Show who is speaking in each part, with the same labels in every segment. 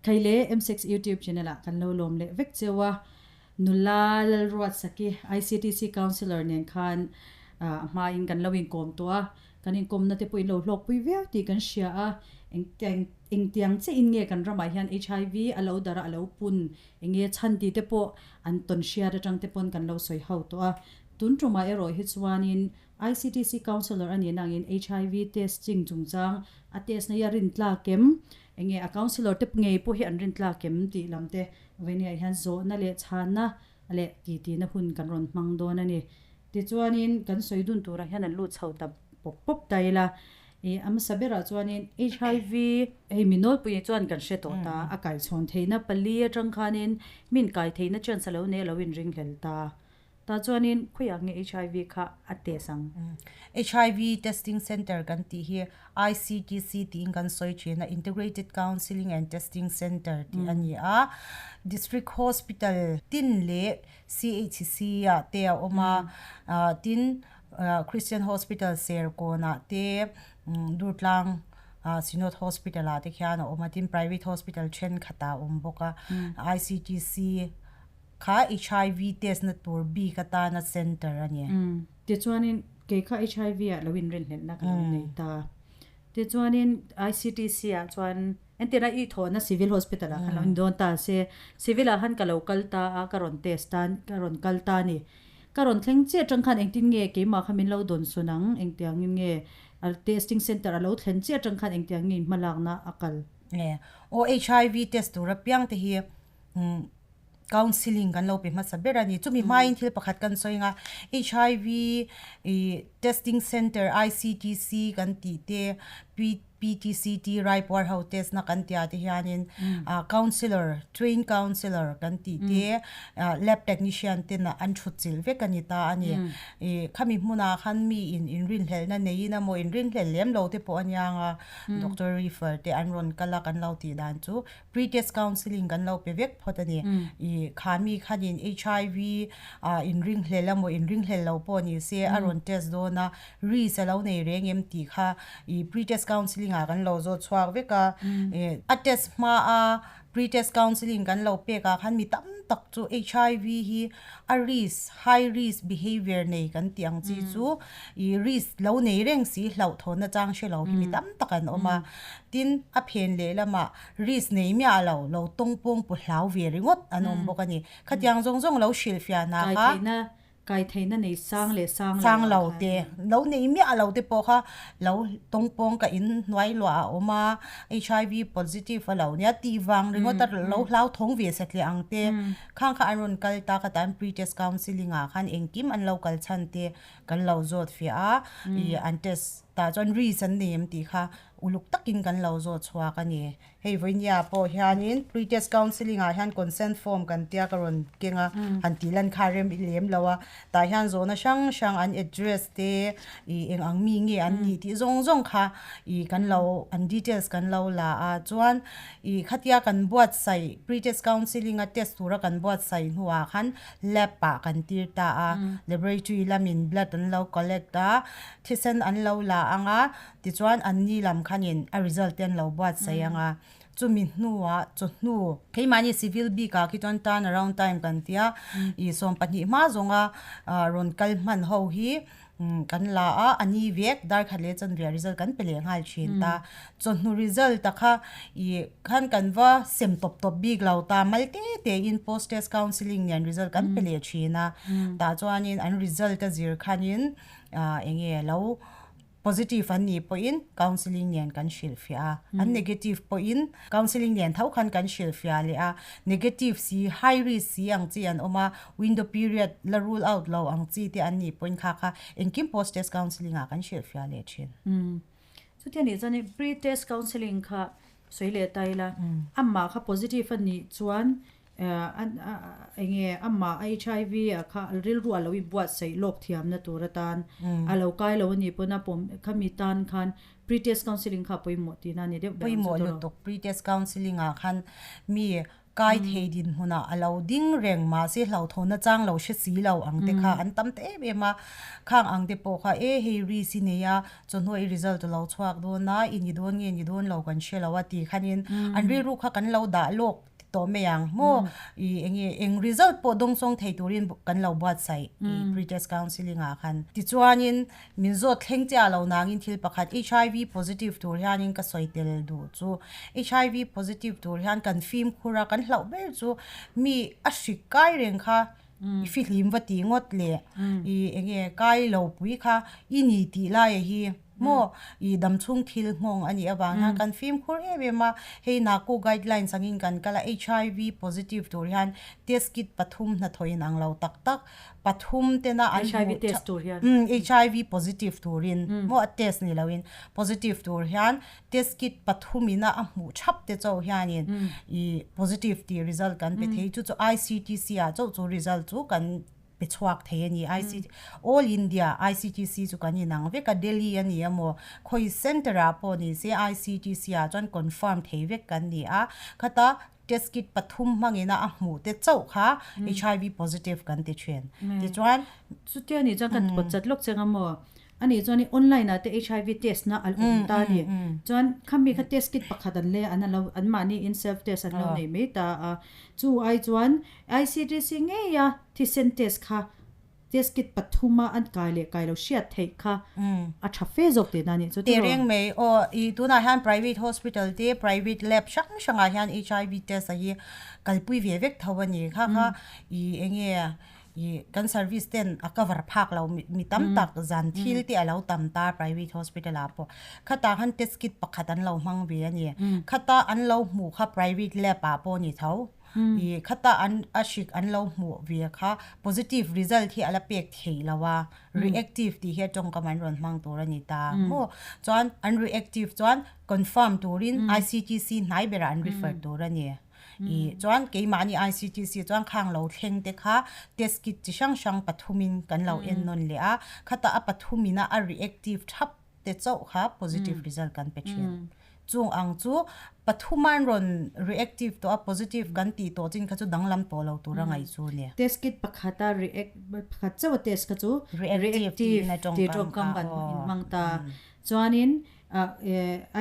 Speaker 1: Khaile M6 YouTube channel ah kan lo lawm leh vek cheu a, Nula Lalruatsaki ICTC Councillor nen khan a hma in kan lo inkawm tawh a, kan inkawmna te pawh in lo hlawkpui viau tih kan hria a, eng engtiang chiah in nge kan ramah hian HIV a lo darh a, a lo pun eng nge chhan tih te pawh an tawn hriat atang te pawn kan lo sawi ho tawh a, tun tumah erawh hi chuanin ICTC Councillor a nih nangin HIV testing chungchang a test na hi a rin tlak em? Enge a Councillor te ngei pawh hi an rin tlak em tih lam te Venia hian zawhna leh chhanna leh titi na hun kan rawn hmang dawn a ni. Tichuanin kan sawi dun turah hian an lut chho ta pawp pawp ta ila. I a hmasa berah chuanin HIV hei mi nawlpui chuan kan hre tawh ta, a kaichhawn theihna pali atang khanin min kai theihna chance a lo nei a lo inringhlel ta. Tah chuanin khawiah nge HIV kha a test ang?
Speaker 2: HIV Testing Centre kan tih hi ICTC tiin kan sawi thin a, Integrated Counselling and Testing Centre tih a ni a. District Hospital tin leh CHC ah te a awm a, tin Christian Hospital Serkawnah te, Durtlang Synod Hospital ah te khian a awm a, tin Private Hospital thenkhatah a awm bawk a. ICTC Kha HIV test na tur bik atana center a ni.
Speaker 1: Tichuanin kei kha HIV ah lo inrinhlelhna ka lo nei ta. Tichuanin ICTC ah chuan entirna i thawhna Civil Hospital ah khan lo in dawn ta se, Civil ah khan ka lo kal ta a, ka rawn test ta, ka rawn kal ta a ni. Ka rawn thleng chiah atang khan engtin nge keimah kha min lo dawn sun ang, engtiangin nge testing center a lo thlen chiah atang khan engtiang nge inhmalakna a kal.
Speaker 2: Aw HIV test tur apiang te hi Counselling kan lo pe hmasa ber a ni. Chumi hmain thil pakhat kan sawi ang a, HIV ih testing centre ICTC kan tih te, PTCT Raipuar ho test na kan tih ah te hianin ah counsellor, trained counsellor kan tih te, ah lab technician ten an thut chilh vek a ni ta a ni. Ih khami hmunah khan mi in inrinhlelhna neiin emaw inrinhlelh lem lo te pawh a nia ang a, doctor refer te an rawn kal a kan lo tih dan chu Pre-test counselling kan lo pe vek phawt a ni. I kha mi khanin HIV ah inringhlel emaw inringhlel lo pawh ni se a rawn test dawn a, risk a lo nei reng em tih kha i pre-test counselling ah kan lo zawt chhuak vek a. A test hma a pre-test counselling kan lo pek ah khan mi tam tak chu HIV hi a risk, high risk behaviour nei kan tih ang chi chu i risk lo nei reng si hlauhthawnna chang hre lo hi mi tam tak an awm a. Tin, a phen lehlamah risk nei miah lo, lo tawng pawng pu hlau ve ringawt an awm bawk a ni. Khatiang zawng zawng lo hrilhfiah hna kha.
Speaker 1: Kai theihna, kai theihna nei sang leh sang lo
Speaker 2: Sang lo te, lo nei miah lo te pawh kha lo tawng pawng ka in hnuai luah a awm a, HIV positive a lo nia tih vang ringawt a lo hlau thawng ve satliah ang te. Khang kha an rawn kal ta kha tan pre-test counselling ah khan engkim an lo kal chhan te kan lo zawt fiah a, ih an test tah chuan risk an nei em tih kha Uluk takin kan lo zawt chhuak a ni. Hei vawinia pawh hianin pre-test counselling ah hian consent form kan tia ka rawn keng a, han tih lan kha rem i lem lo a, tah hian zawhna hrang hrang an address te ih eng ang mi nge an nih tih zawng zawng kha ih kan lo an details kan lo la a, chuan ih khatia kan buatsaih pre-test counselling a test tura kan buatsaih hnuah khan lab ah kan tir ta a, laboratory lamin blood an lo collect a, thisen an lo la ang a. Tichuan an ni lam khanin a result te an lo buatsaih ang a, chumi hnuah chawhnu keimahni civil bikah khi chuan turn around time kan ti a, ih 12 hma zawnga rawn kal hman ho hi kan la a, a ni vek dar khat leh chanve ah result kan pe leh nghal thin ta. Chawhnu result a kha ih khan kan va sem tawp tawp bik lo ta, mal te te in post test counselling nen result kan pe leh thin a, tah chuanin an result a zir khanin eng nge lo Positive an nih pawhin counselling nen kan hrilhfiah a, an negative pawhin counselling nen tho khan kan hrilhfiah leh a. Negative si, high risk si ang chi an awm a, window period la rule out lo ang chi te an nih pawhin kha kha engkim post test counselling ah kan hrilhfiah leh thin.
Speaker 1: Chutia nih chuan pre test counselling kha sawi leh ta ila, amah kha positive a nih chuan Enge amah HIV ah kha rilru a lo inbuatsaih lawk thiamna tur atan a lo kai lo a nih pawn a pawm khami tan khan pre-test counselling kha a pawimawh tihna a ni deuh ber ang chu
Speaker 2: Pawimawh lutuk pre-test counselling ah khan mi Kai thei dinhmunah a lo ding reng mahse hlauhthawn nachang lo hre si lo ang te kha an tam ta em em a. Khang ang te pawh kha e hei risk i nei a, chawhnu i result a lo chhuak dawn a, i ni dawn nge ni dawn lo kan hre lo a ti khanin an rilru kha kan lo dah lawk tawh mai ang maw i enge eng result pawh dawngsawng thei turin kan lo buatsaih i pre-test counselling ah khan. Tichuanin Min zawt thleng chiah lo nangin thil pakhat HIV positive tur hianin ka sawi tel duh chu HIV positive tur hian kan fimkhur a, kan hlauh ber chu mi a hrik kai reng kha i fihlim va tih ngawt leh i enge kai lo pui kha i ni tih lai a hi maw i damchhung thil nghawng a nih avang hian kan fimkhur em em a, hei naku guidelines angin kan kal a HIV positive tur hian test kit pathum hnathawh inang lo tak tak pathum tena an
Speaker 1: HIV test tur hian
Speaker 2: HIV positive turin maw a test ni loin positive tur hian test kit pathum ina a hmuh thap te chauh hianin i positive tih result kan pe thei chu chu ICTC ah chauh chu result chu kan pe chhuak thei a ni ICT all India ICTC chu kan inang vek a Delhi a ni emaw khawi center ah pawh ni se ICTC ah chuan confirm thei vek kan ni a khata Test kit pathum hmangin a a hmuh te chauh kha HIV positive kan ti thin. Tichuan.
Speaker 1: Chutia nih chuan kan pawt chat lawk cheng a maw? A nih chuan i online ah te HIV test na a awm ta a ni. Chuan khami kha test kit pakhat an lei a, an lo anmahni in self test an lo nei mai ta a. Chu ai chuan ICTC ngei a thisen test kha Test kit pathuma an kai leh kai lo hriat theih kha a tha fe zawk tihna a nih chu
Speaker 2: tiraw? Tehreng mai aw, i tunah hian private hospital te private lab hrang hrangah hian HIV test a hi kalpui ve vek tho a ni. Kha kha i enge i kan service ten a cover phak lo mi tam tak zan thil te a lo tam ta private hospital ah pawh. Khatah khan test kit pakhat an lo hmang ve a ni. Khata an lo hmuh kha private lab ah pawh a ni tho. I khata an a hrik an lo hmuh ve kha positive result hi a la pek thei lo a, reactive tih hi a tawngkam an rawn hmang tur a ni ta maw. Chuan an reactive chuan confirm turin ICTC hnai berah an refer tur a ni. I chuan keimahni ICTC chuan khang lo thleng te kha test kit chi hrang hrang pathumin kan lo en nawn leh a, khata a pathumina a reactive thap te chauh kha positive result kan pe thin. Chung ang chu pathuman rawn reactive tawh a positive kan tih tawh chin kha chu danglam tawh lo tura ngaih chu a ni.
Speaker 1: Test kit pakhata react pakhat chauh a test kha chu reactive tih tawngkam kan inhmang ta. Chuanin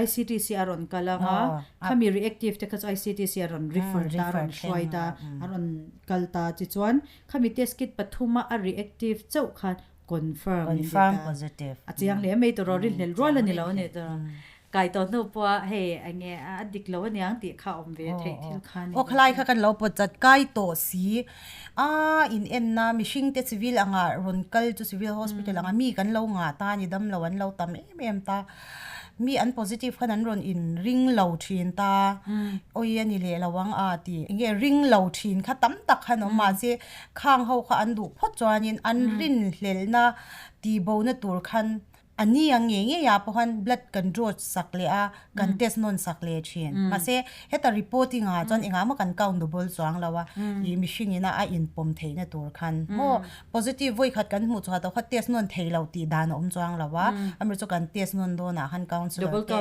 Speaker 1: ICTC a rawn kal ang a, khami reactive te kha chu ICTC a rawn refer ta, a rawn hruai ta, a rawn kal ta. Tichuan khami test kit pathuma a reactive chauh khan confirm in
Speaker 2: confirm positive
Speaker 1: a chiang hle mai tawh rin hlel rual ani lo ani tawh kai tawh hnu pawh hei enge a dik lo aniang tih kha awm ve theih thil kha
Speaker 2: ani aw khalai kha kan lo pawt chat kai tawh si a in en na mihring te civil anga rawn kal chu civil hospital anga mi kan lo ngah ta ani dam lo an lo tam em em ta mi an positive khan an rawn in ring lo thin ta awi ani leh lo ang a tih enge ring lo thin kha tam tak khan awm mahse Khang ho kha an duh phawt chuanin an rinhlelhna tihbona tur khan a ni ang ngei ngei ah pawh khan blood kan draw sak leh a, kan test nawn sak leh thin. Mahse heta reporting ah chuan engah maw kan count double chuang lo a, ih mihring ina a inpawm theihna tur khan maw positive vawi khat kan hmuh chhuah tawh kha test nawn thei lo tih dan a awm chuang lo a, amaherawhchu kan test nawn dawnah khan counsellor te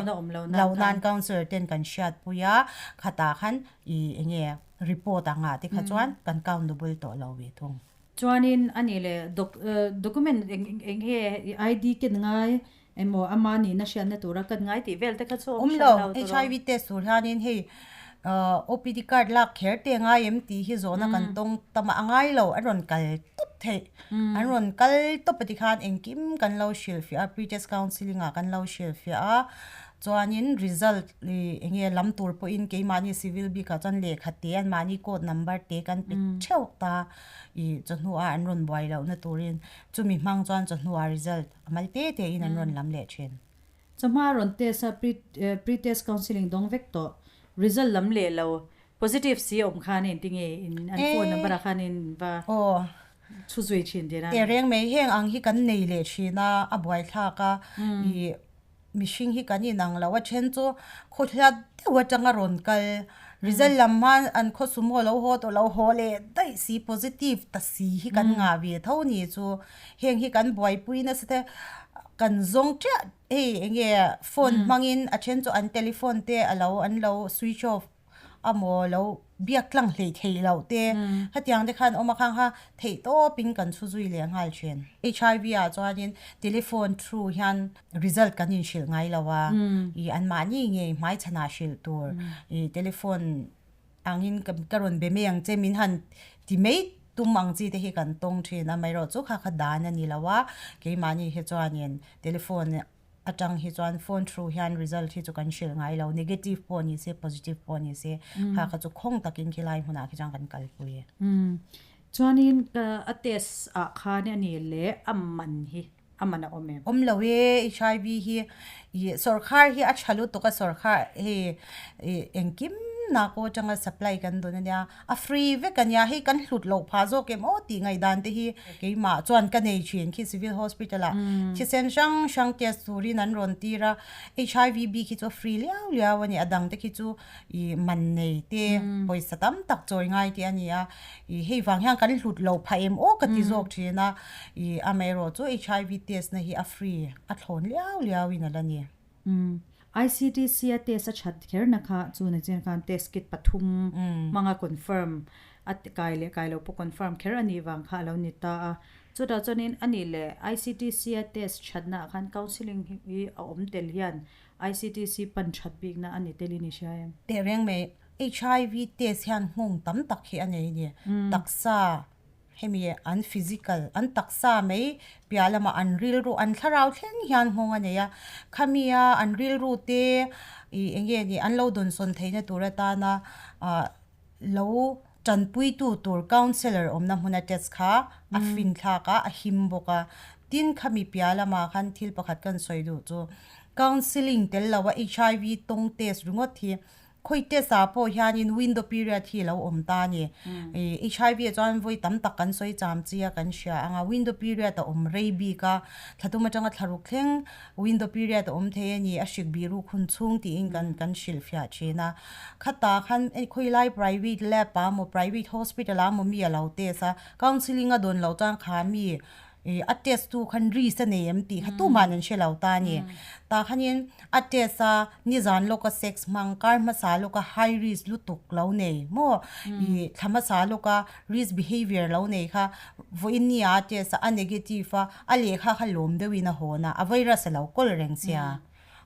Speaker 2: lo nan counsellor ten kan hriatpui a, khatah khan ih enge Report a ngah te kha chuan kan count double tawh lo ve thung.
Speaker 1: Chuanin a nih leh doc document eng eng nge ID ken ngai emaw ama nihna hriatna tura kan ngai tih vel te kha chu
Speaker 2: awm hran lo tawh. HIV test tur hianin hei OPD card lak kher te ngai em tih hi zawhna kan tawng tam a, a ngai lo a rawn kal tawp theih. An rawn kal tawp a tikhan engkim kan lo hrilhfiah a, pre-test counselling ah kan lo hrilhfiah a. Chuanin result ih enge lam tur pawhin keimahni civil bikah chuan lehkha te anmahni code number te kan pe theuh ta ih chawhnuah an rawn buai lohna turin chumi hmang chuan chawhnuah result a mal te te in an rawn lam leh thin.
Speaker 1: Chawhma rawn test a pre pre test counselling dawng vek tawh result lam leh lo positive si awm khan engtin nge in an phone number ah khan in va chhu zui thin tih
Speaker 2: a. Tehreng mai heng ang hi kan nei leh thin a a buaithlak a ih Mihring hi kan inang lo a then chu khawhliat deuh atanga rawn kal result lam hma an khaw sumo lo haw tawh lo haw leh daih si positive ta si hi kan ngah ve tho ni chu heng hi kan buaipui nasa te kan zawng chiah hei eng nge phone hmangin a then chu an telephone te a lo an lo switch off. Amaw lo biak tlang hlei thei loh te khatiang te khan awm a khang kha theih tawp in kan chhu zui leh nghal thin. HIV ah chuanin telephone through hian result kan in hrilh ngai lo a, ih anmahni ngei hmaichhan ah hrilh tur ih telephone angin ka rawn be mai ang che min han ti mai tum ang chi te hi kan tawng thin a, amaherawhchu kha kha dan a ni lo a, keimahni hi chuanin telephone atang hi chuan phone through hian result hi chu kan hrilh ngai lo, negative pawh ni se positive pawh ni se kha kha chu khawng takin khilai hmunah khi chuan kan kalpui.
Speaker 1: Chuanin a test ah khan a ni leh a man hi a man a awm em?
Speaker 2: Awm lo e, HIV hi ih sawrkhar hi a tha lutuk a sawrkhar hei ih engkim na pawh atanga supply kan dawn a nia. A free vek a nia, hei kan hlut loh phah zawk em aw tih ngaihdan te hi keimah chuan ka nei thin khi civil hospital ah thisen hrang hrang test turin an rawn tir a, HIV bik hi chu a free liau liau a ni, a dang te khi chu ih man nei te pawisa tam tak chawi ngai te a ni a, ih hei vang hian kan hlut loh phah em aw ka ti zawk thin a, ih amaherawh chu HIV test na hi a free a thlawn liau liau in a la ni.
Speaker 1: ICTC a test a that kher na kha chu ni chian khan test kit pathum hmanga confirm a kai leh kai lo pawh confirm kher a nih vang kha a lo ni ta a. Chutah chuanin a nih leh ICTC a test thatna ah khan counselling hi a awm tel hian ICTC pan that bikna a ni telin i hria em?
Speaker 2: Tehreng mai, HIV test hian nghawng tam tak hi a nei a ni. Taksa Hemi an physical, an taksa mai piah lamah an rilru, an thlarau thleng hian nghawng a nei a. Khamia an rilru te ih eng nge ni an lo dawnsawn theihna tur atana ah lo tanpuitu tur counsellor awmna hmuna test kha a finthlak a, a him bawk a. Tin, khami piah lamah khan thil pakhat kan sawi duh chu counselling tel loa HIV tawng test ringawt hi Khawi test ah pawh hianin window period hi a lo awm ta a ni. HIV ah chuan vawi tam tak kan sawi cham chi a kan hria ang a, window period a awm rei bik a, thla tum atanga thla ruk thleng window period a awm thei a ni, a hrik bih ruk hun chhung tiin kan kan hrilhfiah thin a. Khatah khan khawi lai private lab ah emaw private hospital ah emaw mi a lo test a, counselling a dawn loh chuan kha mi Ih a test tu khan risk a nei em tih kha tuman an hre lo ta a ni. Tah khanin a test a nizan lawka sex hmang kar hmasa lawka high risk lutuk lo nei maw ih thla hmasa lawka risk behaviour lo nei kha vawiin ni ah a test a a negative a a lehkha kha lawm deuhin a hawn a a virus a lo kawl reng sia.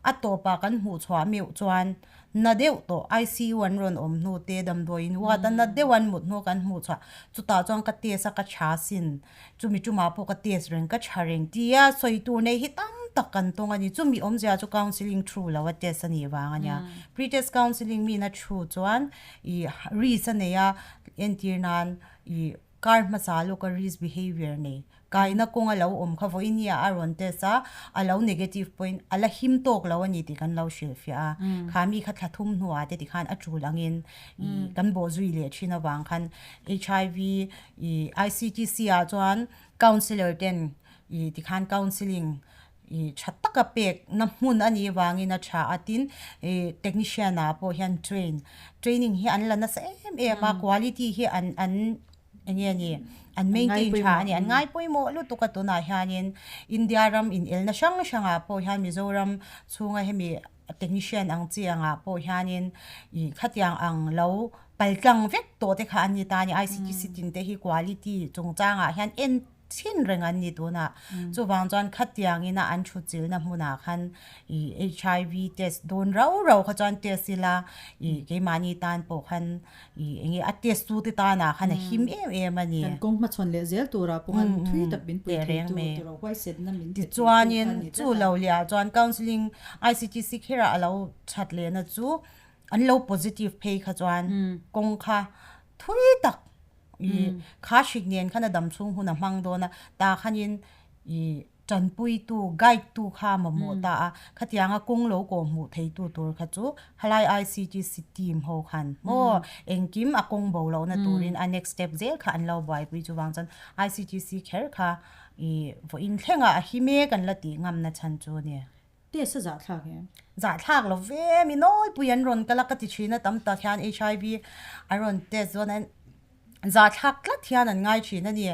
Speaker 2: A tawpah kan hmuh chhuah meuh chuan na deuh tawh ICU an rawn awm hnu te damdawiin ward a na deuh an mut hnu kan hmuh chhuah chutah chuan ka test a ka tha sin chumi tumah pawh ka test reng ka tha reng tia sawi tur nei hi tam tak kan tawng a ni chumi awmzia chu counselling through lo a test a nih vang a nia pre test counselling mi na through chuan ih risk a nei a entir nan ih Kar hmasa lawka risk behavior nei kaina kawng a lo awm kha vawiin hi a rawn test a, a lo negative point a la him tawk lo a ni tih kan lo hrilhfiah a. Kha mi kha thla thum hnuah te tikhan a tul angin ih kan bawh zui leh thin avang khan HIV ih ICTC ah chuan counsellor ten ih tikhan counselling ih tha taka pek na hmun a nih vangin a tha a tin ih technician ah pawh hian train training hi an la nasa em em a quality hi an an eng nge ni an maintain tha a ni an ngai pawimawh lutuk a tunah hianin India ram in elna hrang hrang ah pawh hian Mizoram chhunga hemi technician ang chi angah pawh hianin ih khatiang ang lo paltlang vek tawh te kha an ni ta a ni I_C_T_C tin te hi quality chungchangah hian en Chhin reng an ni tunah. Chuvang chuan khatiang ina an thu chilna hmunah khan ih HIV test dawn rau rau kha chuan test ila ih keimahni tan pawh khan ih eng nge a test tu te tanah khan a him em em a ni.
Speaker 1: Kan kawng hmachhawn leh zel turah pawh khan thui tak min pui thei tu tur a huaisenna min pe thei tu kha a ni
Speaker 2: Tichuanin chu lo leh ah chuan counselling ICTC kherah a lo that lehna chu an lo positive phei kha chuan kawng kha thui tak I kha hrik nen khan a dam chhung hun a hmang dawn a, ta khanin i tanpuitu, guide tu kha a mamawh ta a, khatianga kawng lo kawh hmuh theitu tur kha chu halai ICTC team ho khan maw engkim a kawng bo lohna turin a next step zel kha an lo buaipui chuvang chuan ICTC kher kha i vawiin thlengah a hi mek an la tih ngamna chhan chu a ni.
Speaker 1: Test a zahthlak em?
Speaker 2: Zahthlak lo ve, mi nawlpui an rawn kal a ka ti thin a, tam tak hian HIV a rawn test dawn a, zahthlak tlat hian an ngai thin a ni.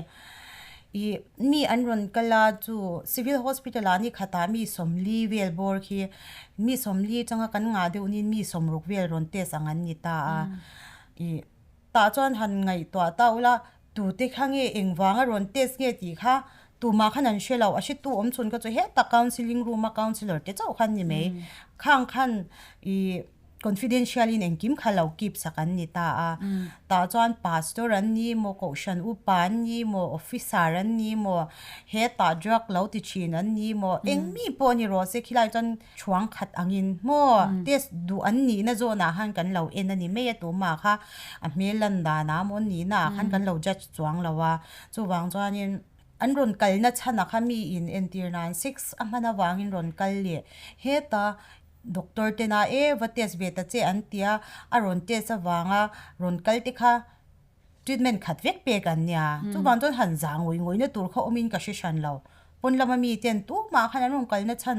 Speaker 2: I mi an rawn kal a chu civil hospital ah ni khatah mi sawmli vel bawr khi mi sawmli atanga kan ngah deuh niin mi sawmruk vel rawn test ang an ni ta a ih tah chuan han ngaihtuah ta ula tute kha nge engvanga rawn test nge tih kha tumah khan an hre lo a hretu awm chhun kha chu hetah counselling room a counsellor te chauh kha an ni mai khang khan ih. Confidential in engkim kha lo keep sak an ni ta a. Tah chuan pastor an ni maw, kohhran upa an ni maw, officer an ni maw, hetah drug lo ti thin an ni maw, eng mi pawh ni rawh se khilai chuan thuang khat angin maw test duh an nihna zawnah khan kan lo en a ni mai a, tumah kha a hmel lan danah maw nihna ah khan kan lo judge chuang lo a. Chuvang chuanin an rawn kalna chhanah kha mi in entir nan sex a hman avangin rawn kal leh heta Doctor ten a e va test ve ta che an tia, a rawn test avanga rawn kal te kha treatment khat vek pek an nia. Chuvang chuan han za ngawih ngawih na tur kha awmin ka hre hran lo. Pawn lama mi ten tumah khan an rawn kalna chhan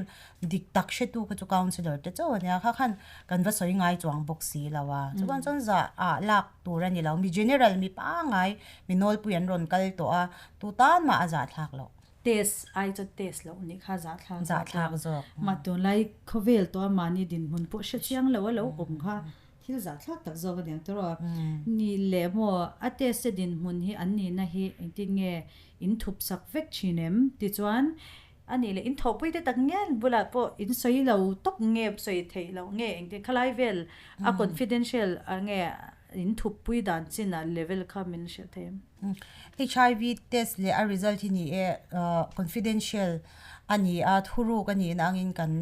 Speaker 2: dik tak hretu kha chu councillor te chauh a nia, kha khan kan va sawi ngai chuang bawk si lo a. Chuvang chuan za ah lak tur a ni lo, mi general mi pangai mi nawlpui an rawn kal tawh a, tu tan mah a zahthlak loh.
Speaker 1: Test ai chuan test loh nih kha zahthlak
Speaker 2: Zahthlak zawk.
Speaker 1: Mah tunlai khawvel tawh a mahni dinhmun pawh hre chiang lo a lo awm kha thil zahthlak tak zawk a niang tawh rawh. Ni leh maw a test te dinhmun hi an nihna hi engtin nge in thup sak vek thin em? Tichuan a nih leh in thawhpui te tak ngial bulah pawh in sawi lo tawp nge sawi theih loh nge engtin khalai vel a confidential nge in thup pui dan chin ah level kha min hrilh thei em?
Speaker 2: HIV test leh a result hi ni e confidential a ni a, thuruk a nihna angin kan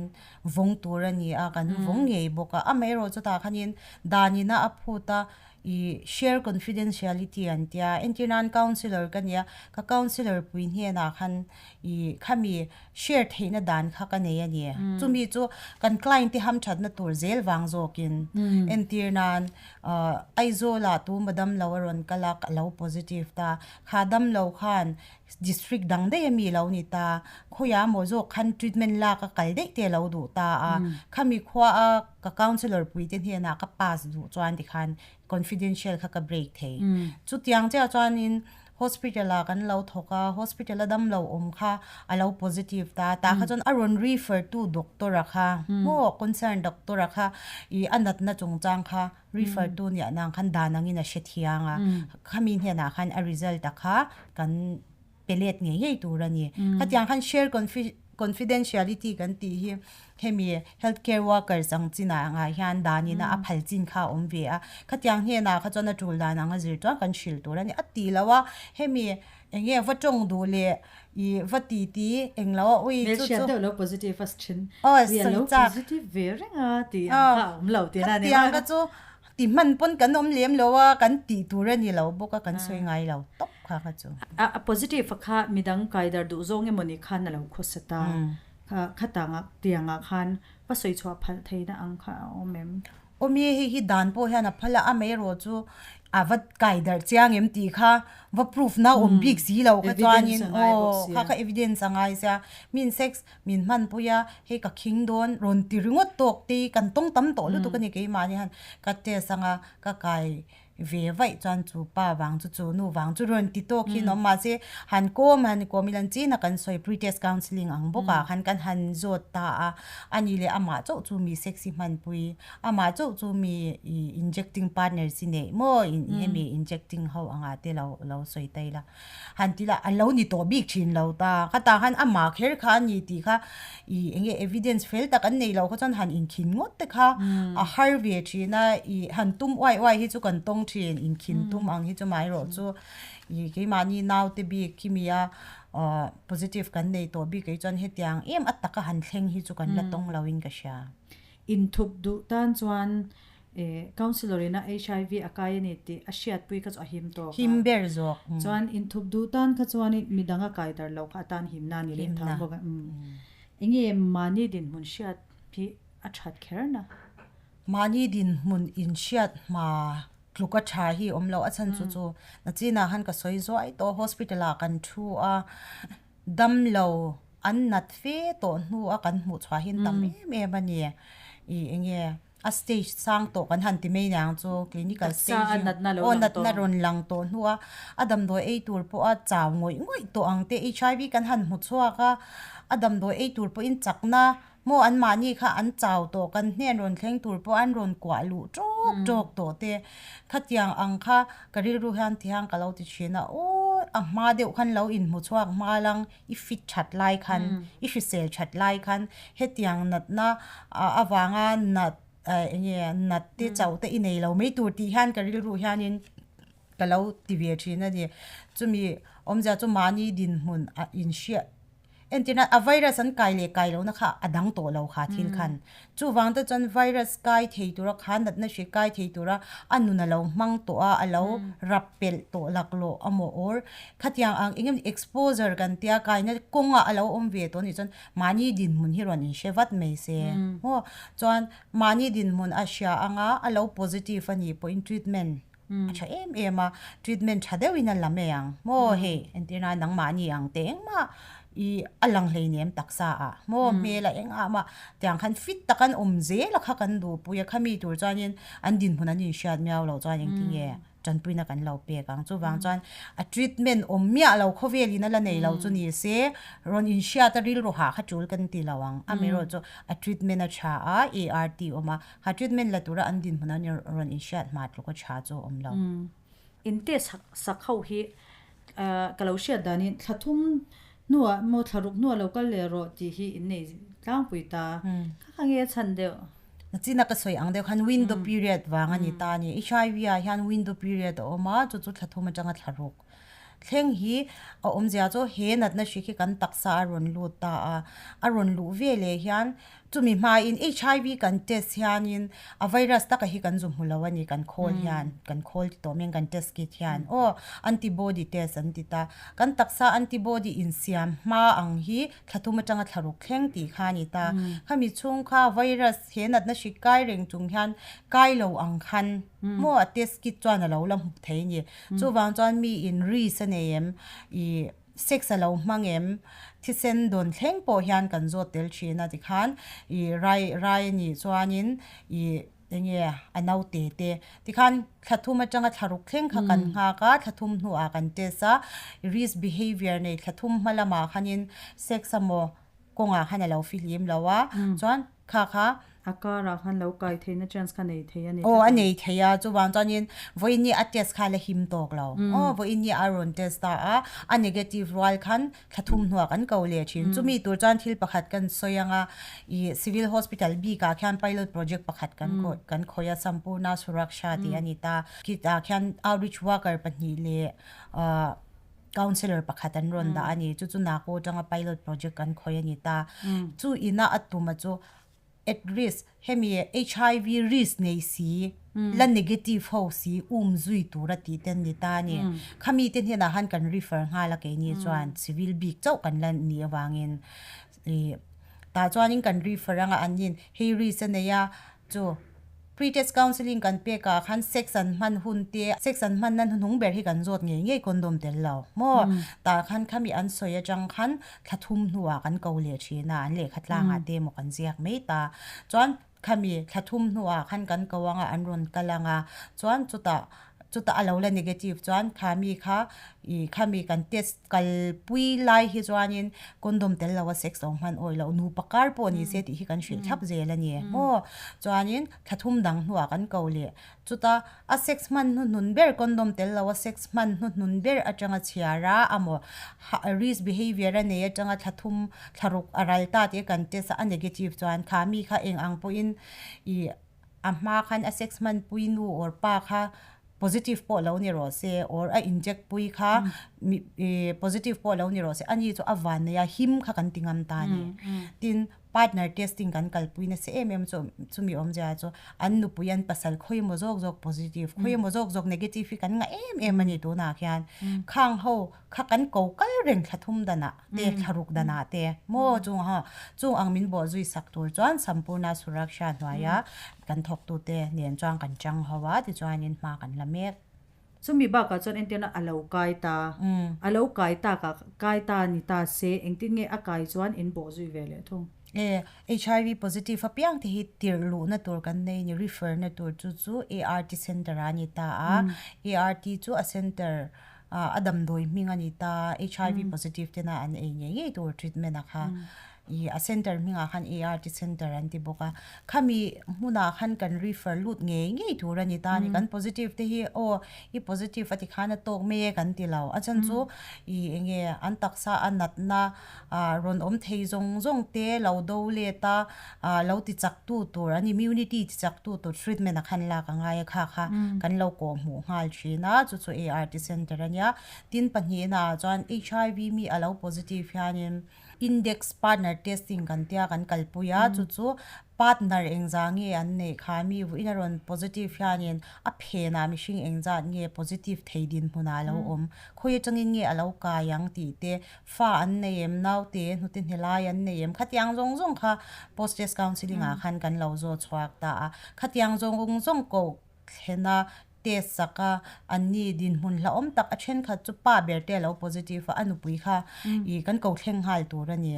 Speaker 2: vawng tur a ni a, kan vawng ngei bawk a. Amaherawh chutah khanin danina a phut a ih share confidentiality an tia, entir nan counsellor ka nia, ka counsellor pui hnenah khan ih khami share theihna dan kha ka nei a ni. Chumi chu kan client te hamthatna tur zel vang zawkin entir nan Aizawlah tu madam lo a rawn kal a, ka lo positive ta. Kha dam lo khan district dang daih a mi lo ni ta. Khawiah maw zawk khan treatment lak a kal daih te a lo duh ta a. Khami khua a ka counsellor pui te hnenah ka pass duh chuan tikhan confidential kha ka break thei. Chutiang chiah chuanin Hospital ah kan lo thawk a, hospital a dam lo awm kha a lo positive ta, tah kha chuan a rawn refer tu doctor a kha maw concern doctor a kha ih a natna chungchang kha refer tu nia nang khan dan angin a hre thiang a, khami hnenah khan a result a kha kan pe let ngei ngei tur a ni. Khatiang khan share confidentiality kan tih hi hemi health care workers ang chinah angah hian danin a phal chin kha a awm ve a, khatiang hnenah kha chuan a tul dan anga zir chuan kan hrilh tur a ni. A ti lo a, hemi eng nge va tawng duh leh ih va ti ti eng lo a ui chu chu.
Speaker 1: Hmelhriat deuh lo positive a then ui a lo positive ve reng a tih ang kha a awm lo tihna a ni.
Speaker 2: Khatiang kha chu ti hman pawn kan awm lem lo a, kan tih tur a ni lo bawk a, kan sawi ngai lo tawp kha kha chu.
Speaker 1: A positive a kha midang kaidar duh zawng emawni khan a lo khawsa ta. Kha khatanga tiangah khan va sawi chhuah phalh theihna ang kha a awm em?
Speaker 2: Awmi hei hi dan pawh hian a phal a, amaherawh chu a va kai darh chiang em tih kha va proof na awm bik si lo kha chuanin aw kha kha evidence a ngai sia. Min sex min hmanpui a, hei ka khing dawn rawn ti ringawt tawk te hi kan tawng tam tawh lutuk a ni keimahni hian ka test anga ka kai ve vaih chuan chu pa vang chu chu nu vang chu rawn ti tawk hi an awm mahse han kawm han kawm ila chin a kan sawi pretest counselling ang bawk ah khan kan han zawt ta a ani leh amah chauh chu mi sexy hmanpui amah chauh chu mi ih injecting partner chi neih maw hemi injecting ho angah te lo lo sawi ta ila han ti la a lo ni tawh bik thin lo ta khatah khan amah kher kha a ni tih kha ih eng nge evidence fel tak an nei lo kha chuan han inkhin ngawt te kha a har ve thin a ih han tum uai uai hi chu kan tawng thin inkhin tum ang hi chu maherawh chu ih keimahni naute bik khi mi a ah positive kan nei tawh bik ah chuan hetiang em a taka han thleng hi chu kan la tawng lo in ka hria.
Speaker 1: Inthup duh tan chuan Councillor ina HIV a kai a ni tih a hriatpui kha chu a him tawk a.
Speaker 2: Him ber zawk.
Speaker 1: Chuan inthup duh tan kha chuanin midang a kai dar lo kha atan himna a ni leh thang bawk a. Enge mahni dinhmun hriat hi a that kher na?
Speaker 2: Mahni dinhmun inhriat hma tluk a tha hi awm lo. A chhan chu chu nachinah khan ka sawi zuai tawh hospital ah kan thu a, dam lo an nat fe tawh hnu a kan hmuh chhuah hi an tam em em a ni. Ih enge. A stage sang tawh kan han ti mai niang chu clinical stage in aw natna rawn lang tawh hnua a damdawi ei tur pawha chau ngawih ngawih tawh ang te HIV kan han hmu chhuak a, a damdawi ei tur pawhin chakna maw an mahni kha an chau tawh kan hnen rawn thleng tur pawh an rawn kuah luh tawk tawk tawh te khatiang ang kha ka rilru hian ti hian ka lo ti thin a aw a hma deuh khan lo inhmu chhuak hma lang. I fit that lai khan, i hrisel that lai khan hetiang natna avanga nat eng nge nat te chauh te i nei lo mai tur tih hian ka rilru hianin ka lo ti ve thin a ni. Chumi awmzia chu mahni dinhmun a inhriat entirna a virus an kai leh kai lohna kha a dang tawh lo kha thil khan. Chuvang te chuan virus kai thei tura kha natna hri kai thei tura a nun a lo hmang tawh a, a lo rap pelh tawh laklawh a maw or khatiang ang eng emaw exposure kan tia kaina kawngah a lo awm ve tawh anih chuan mahni dinhmun hi rawn inhre vat mai se maw. Chuan mahni dinhmun a hria anga a lo positive a nih pawhin treatment a tha em em a, treatment tha deuhin a la mai ang maw hei entirna nangmahni ang te engmah ih a lang hleinem taksa ah maw hmel a engah mah tiang khan fit tak an awm zel a kha kan duhpui a khami tur chuanin an dinhmun an inhriat miau loh chuan engtinge tanpuina kan lo pek ang chuvang chuan a treatment awm miah lo khawvelin a la nei lo chu ni se rawn inhriat a rilru hah kha tul kan ti lo ang amaherawhchu a treatment a tha a ART awm a Ha treatment la tura an dinhmun an rawn inhriat hma tluk a tha chu a awm lo.
Speaker 1: In test sak ho hi ka lo hriat danin thla thum hnuah emaw thla ruk hnuah lo kal leh rawh tih hi in nei tlangpui ta. Kha kha nge a chhan deuh?
Speaker 2: Nachina ka sawi ang deuh khan window period vang a ni ta a ni. HIV ah hian window period a awm a, chu chu thla thum atanga thla ruk thleng hi a awmzia chu he natna hri khi kan taksa a rawn lut ta a, a rawn luh veleh hian Chumi hmain HIV kan test hianin a virus taka hi kan zu hmu lo a ni, kan khawl hian, kan khawl ti tawh mai kan test kit hian aw antibody test an ti ta. Kan taksa antibody insiam hma ang hi thla thum atanga thla ruk thleng tih kha a ni ta. Khami chhung kha virus he natna hri kai reng chung hian kai lo ang khan maw a test kit chuan a lo la hmu thei a ni. Chuvang chuan mi in risk a nei em ih. Sex a lo hmang em? Thisen dawn thleng pawh hian kan zawt tel thin a tikhan i rai rai a nih chuanin i enge a naute te tikhan thla thum atanga thla ruk thleng kha kan nghak a thla thum hnuah kan test a risk behavior nei thla thum hma lamah khanin sex emaw kawngah khan a lo fihlim lo a chuan kha kha
Speaker 1: A karah khan lo kai theihna chance kha nei thei a ni.
Speaker 2: Aw a nei thei a, chuvang chuanin vawiin a test kha la him tawk lo. Aw vawiin a rawn test ta a, a negative rual khan thla thum hnuah kan ko leh thin. Chumi tur chuan thil pakhat kan sawi ang a, ih Civil Hospital bikah khian pilot project pakhat kan kan khawih a, Sampurna Suraksha tih a ni ta. Khitah khian outreach worker pahnih leh ah Councillor pakhat an rawn dah a ni. Chu chu Nako atanga pilot project kan khawih a ni ta. Chu ina a tuma chu at risk hemi HIV risk nei si la negative ho si um zui tura tih te an ni ta a ni. Khami te hnenah khan kan refer nghal a keini chuan civil bik chauh kan la nih avangin ih tah chuanin kan refer anga an nin hei risk a nei a chu Pre-test counselling kan pek ah khan sex an hman hun te, sex an hman nan hnuhnung ber hi kan zawt ngei ngei condom tel lo maw? Tah khan khami an sawi atang khan thla thum hnuah kan ko leh thin a, an lehkha tlangah te emaw kan ziak mai ta. Chuan khami thla thum hnuah khan kan ko anga an rawn kal anga chuan chutah chutah a lo la negative chuan khami kha ih khami kan test kalpui lai hi chuanin condom tel lo a sex lo hman awih loh nupa kar pawh ni se tih hi kan hrilh thlap zel a ni maw chuanin thla thum dang hnuah kan ko leh chuta a sex hman hnuhnun ber condom tel lo a sex hman hnuhnun ber atanga chhiar a amaw risk behavior a nei atanga thla thum thla ruk a ral ta tih kan test a a negative chuan khami kha eng ang pawhin ih A hma khan a sex hmanpui nu or pa kha positive pawh lo ni rawh se or a inject pui kha positive pawh lo ni rawh se ani chu a van nei a him kha kan ti ngam ta a ni. Tin partner testing kan kalpui nasa em em chu chumi awmzia chu an nupui an pasal khawi emaw zawk zawk positive khawi emaw zawk zawk negative hi kan ngah em em a ni tunah khian khang ho kha kan ko kal reng thla thum danah te thla ruk danah te maw chung ha chung ang min bawh zui sak tur chuan Sampurna Suraksha hnuaia kan thawktute nen chuan kan chang ho a tichuanin hma kan la mek.
Speaker 1: Chumi bakah chuan entirna a lo kai ta, a lo kai takah kai ta ni ta se engtin nge a kai chuan in bawh zui ve leh thung.
Speaker 2: E, HIV positive apiang te hi tirh luhna tur kan nei ni, refer na tur chu chu ART center ah a ni ta a, ART chu a center a damdawi hming a ni ta a, HIV positive tena an ei ngei ngei tur treatment a kha. Ih a center hmingah khan ART center an ti bawk a, khami hmunah khan kan refer lut ngei ngei tur a ni ta a ni, kan positive te hi aw i positive a ti khan a tawk mai e kan ti lo, a chhan chu ih eng nge an taksa a natna ah rawn awm thei zawng zawng te lo do let a ah lo ti chak tu tur an immunity ti chak tu tur treatment a khan lak a ngai a kha kha kan lo kawh hmuh nghal thin a chu chu ART center a nia, tin pahnihna ah chuan HIV mi a lo positive hianin. Index partner testing kan tia kan kalpui a, chu chu partner engzah nge an neih kha mi vuiin a rawn positive hianin a phenah mihring engzat nge positive thei dinhmunah a lo awm, khawi atangin nge a lo kai ang tih te, fa an nei em, naute hnute hnelai an nei em, khatiang zawng zawng kha post test counselling ah khan kan lo zawt chhuak ta a, khatiang zawng zawng koh thlen a test sak a, anni dinhmun hlauhawm tak a thenkhat chu pa ber te a lo positive a, a nupui kha ih kan ko thleng nghal tur a ni.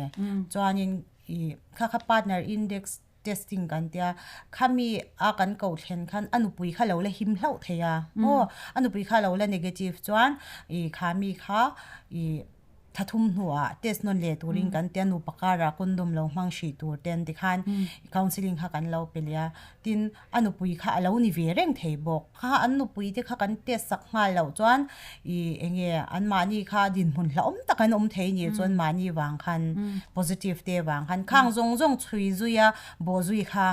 Speaker 2: Chuanin ih kha kha partner index testing kan tia, khami a kan ko thlen khan a nupui kha lo la him hlauh thei a, maw a nupui kha lo la negative chuan ih khami kha ih Thla thum hnuah test nawn leh turin kan ti a, nupa karah condom lo hmang hrih tur te an ti khan counselling kha kan lo pe leh a, tin a nupui kha a lo ni ve reng thei bawk. Kha an nupui te kha kan test sak nghal loh chuan ih eng nge anmahni kha dinhmun hlauhawm tak an awm thei nih chuan mahni vang khan positive te vang khan khang zawng zawng chhui zui a bawh zui kha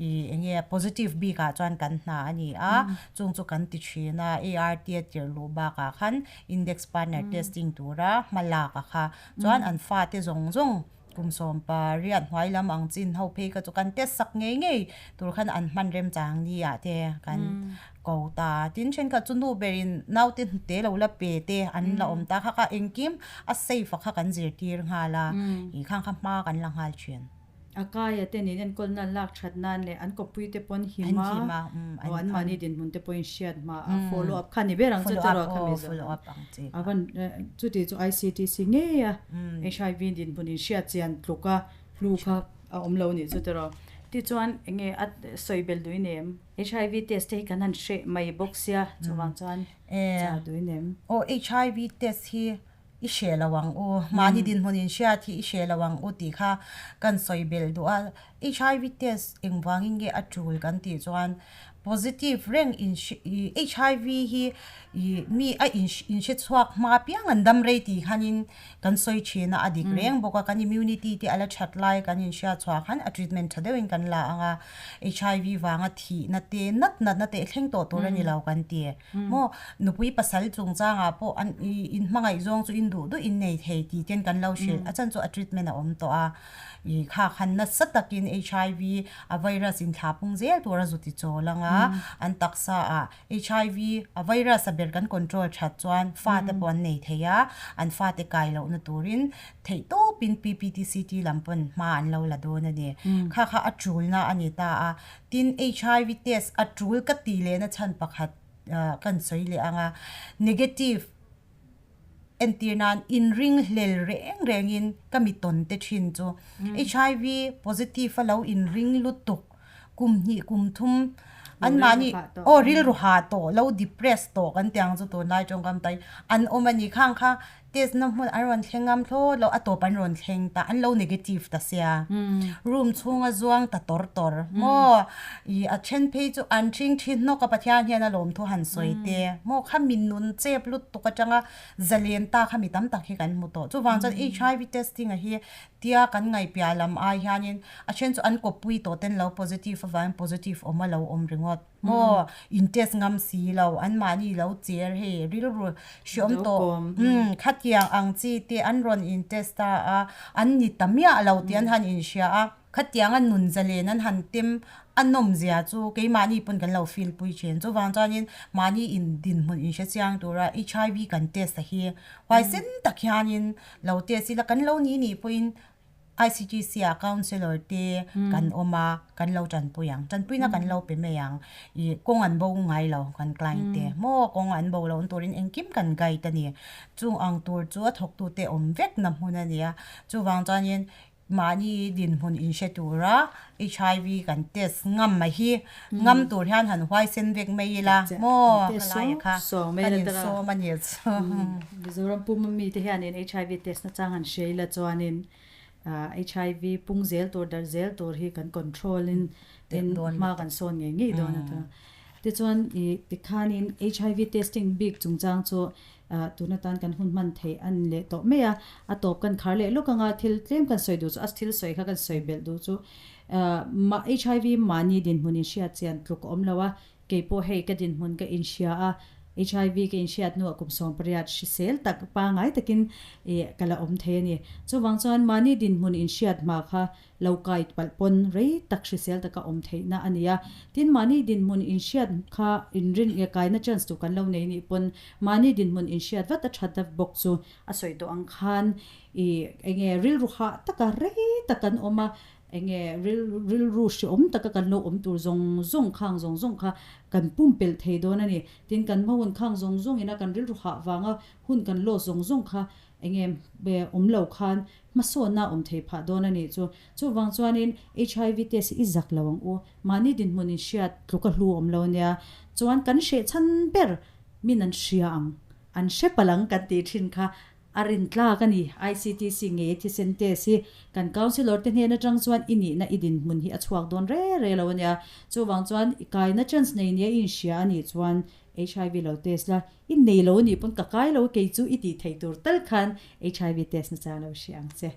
Speaker 2: Ih eng nge positive bik ah chuan kan hna a ni a, chung chu kan ti thin a, ART a tirh luh bakah khan index partner testing tura hma lak a kha chuan an fate zawng zawng kum sawmpa riat hnuai lam ang chin ho phei kha chu kan test sak ngei ngei tur khan an hman remchang ni ah te kan ko ta. Tin thenkhat chu nu berin naute hnute lo la pe te an la awm ta kha kha engkim a safe a kha kan zirtir nghal a, ih khang kha hma kan la nghal thin.
Speaker 1: A kaia te nen enkawl nan lak that nan leh an kawppui te pawn him a, aw an mahni dinhmun te pawhin hriat hma a follow up kha ni ber ang chu tiraw kha mi zawh a van chuti chu ICTC ngei a HIV dinhmun in hriat chian tluk a hlu kha a awm lo nih chu tiraw tichuan enge a sawi bel duin em HIV test te hi kan han hreh mai bawk sia chuvang chuan chah duin em.
Speaker 2: Aw HIV test hi I hre lo ang u, mahni dinhmun in hriat hi i hre lo ang u tih kha kan sawi belh duh a. HIV test engvangin nge a tul kan tih chuan positive reng in HIV hi mi a in hre chhuak hma piang an dam rei tih khanin kan sawi thin a, a dik reng bawk a. Kan immunity te a la that lai kan in hriat chhuah khan a treatment tha deuhin kan la ang a. HIV vanga thihna te nat natna te thleng tawh tur a ni lo kan ti. Maw nupui pasal chungchangah pawh an i in hmangaih zawng chu in duh duh in nei thei tih ten kan lo hrilh a chan chu a treatment a awm tawh a i kha khan nasa takin HIV a virus in thla pung zel tur a zu ti chawl ang a an taksa ah HIV a virus a ber kan control that chuan fate pawh an nei thei a an fate kai lohna turin theih tawpin PPTCT lam pawn hma an lo la dawn a ni kha kha a tulna a ni ta a. Tin, HIV test a tul ka tih lehna chhan pakhat kan sawi leh ang a, negative entir nan inringhlel reng rengin ka mi tawn te thin chu HIV positive a lo inring lutuk kum hnih kum thum anmahni aw rilru hah tawh lo depress tawh kan tih ang chu tunlai tawngkam tai an awm a ni khang kha Test na hmun an rawn thleng ngam thlawt lo, a tawp an rawn thleng ta, an lo negative ta sia. Room chhunga zuang ta tawr tawr maw? I a then phei chu an thing thin hnawk a Pathian hian a lawmthu han sawi te maw? Kha mi nun chep lutuk atanga zalen ta kha mi tam tak hi kan hmu tawh. Chuvang chuan HIV testing a hi tia kan ngaihpiah lam ai hianin a then chu an kawppui tawh ten lo positive avangin positive awm a lo awm ringawt. Maw in test ngam si lo an mahni lo cher hei rilru hreawm tawh umm khatiang ang chi te an rawn in test ta a an ni ta miah lo tih an han in hria a khatiang a nun zalen an han tem a nawm zia chu keimahni pawn kan lo feel pui thin chuvang chuanin mahni in dinhmun in hre chiang tura HIV kan test a hi huaisen tak hianin lo test ila kan lo ni nih pawhin ICTC ah councellor te kan awm a, kan lo tanpui ang. Tanpuina kan lo pe mai ang. Ih kawng an bo ngai lo kan client te. Maw kawng an bo loh turin engkim kan guide a ni. Chung ang tur chu a thawktu te awm vek na hmun a ni a. Chuvang chuanin Mahni dinhmun inhre tura HIV kan test ngam mai hi ngam tur hian han huaisen vek mai ila maw helai kha kan insawm a ni chu.
Speaker 1: Mizoram pum ami te hianin HIV test na chang han hria ila chuanin HIV pung zel tur darh zel tur hi kan control in hma kan sawn ngei ngei dawn a ta. Tichuan i tikhanin HIV testing bik chungchang chu Tun atan kan hun hman theih a ni leh tawh mai a, a tawp kan khar leh lawk anga thil tlem kan sawi duh chu a thil sawi kha kan sawi belh duh chu HIV mahni dinhmun inhriat chian tluk a awm lo a, kei pawh hei ka dinhmun ka inhria a, HIV ka inhriat hnuah kum 18 hrisel tak pangai takin ka la awm thei a ni. Chuvang chuan mahni dinhmun inhriat hma kha Lo kai palh pawn rei tak hrisel taka awm theihna a ni a. Tin, mahni dinhmun inhriat kha inrin nge kaina chance tur kan lo nei nih pawn mahni dinhmun inhriat vat a that bawk chu a sawi tawh ang khan i enge rilru hah taka rei tak kan awm a, enge rilru hreawm taka kan lo awm tur zawng zawng khang zawng zawng kha kan pumpelh thei dawn a ni. Tin, kan hma hun khang zawng zawng ina kan rilru hah vanga hun kan loss zawng zawng kha Enge awm lo khan hmasawnna awm thei phah dawn a nih chu. Chuvang chuanin HIV test hi i zak lo ang u. Mahni dinhmun in hriat tluk a hlu awm lo ania. Chuan kan hreh chhan ber min an hria ang, an hre palh ang kan tih thin kha a rin tlak a ni. ICTC ngei thisen test hi kan councillor te hnen atang chuan i nihna i dinhmun hi a chhuak dawn re re lo ania. Chuvang chuan i kaina chance nei nia i inhria a nih chuan HIV lo test la, i nei lo anih pawn ka kai lo kei chu i tih theih tur tal khan HIV test na chang lo hria ang che.